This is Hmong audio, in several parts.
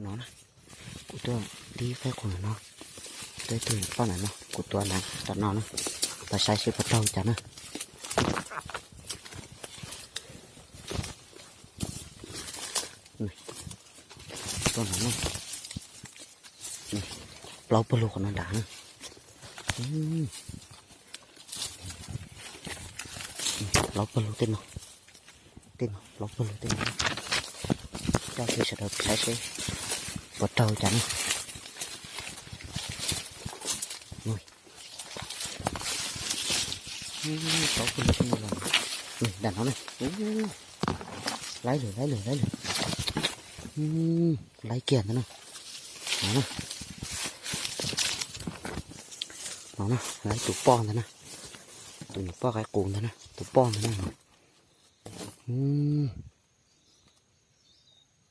No na, kuv tuaj tib qaib qus no, tuaj ib tug poj ntawm no, kuv tua nram no na, pab saib seb puas raug cas na. Tuaj no na, plaub pawg lug qhov no nrad na, plaub pawg lug tej no, tej no plaub pawg lug tej no, coj peb sawv daws saib seb puas raug cas na. Plaub pawg lug tej no los, nram no na, laib lawm, laib lawm, laib lawm, laib kiag ntag na. No na, no na, laib tus poj ntag na, tus nyuam poj qaib qus ntag na, tus poj ntag na.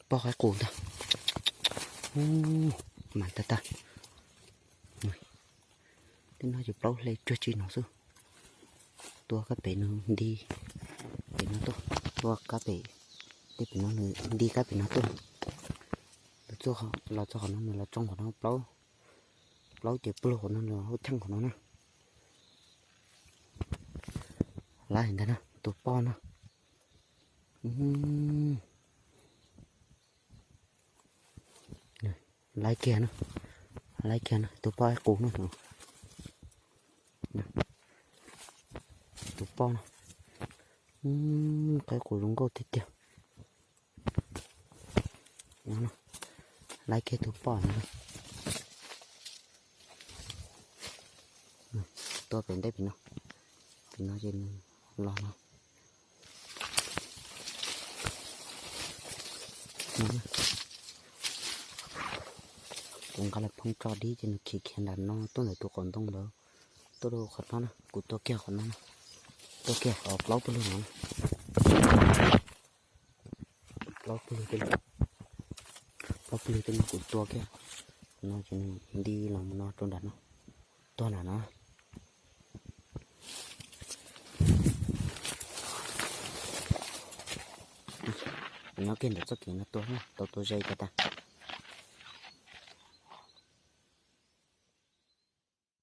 Poj qaib qus ntag, mas tag tag. Tej no ces plaub hle cuag tsi no xwb. Tua kab pem no nti, pem no tuaj, tua kab pem, tej pem no nws nti kab pem no tuaj. Los txog qhov no nws los tsoo qhov no plaub, plaub ces pawg lug qhov no los hauv cheej qhov no na. Laib ntag na, tus poj no. Laib kiag na, laib kiag na, tus poj qaib qus no. Tus poj no, qaib qus zoo nkauj tiag tiag. Laib kiag tus poj no. Tuaj pem ntej pem no, pem no ces nws los no. Kuv nqa lawv phoo tso dib ces nws khiav khiav nram no tuaj ntawm tus qhov ntoo ntawd, tuaj rau qhov no na, kuv tua kiag qhov no, tua kiag qhov plaub pawg lug no. Plaub pawg lug tej no, plaub pawg lug tej no kuv tua kiag, no ces nws nti los no rau nram no, tuag nram no. Nyob kiag ntawm txoj kev no tua, tau tua ze kiag tas.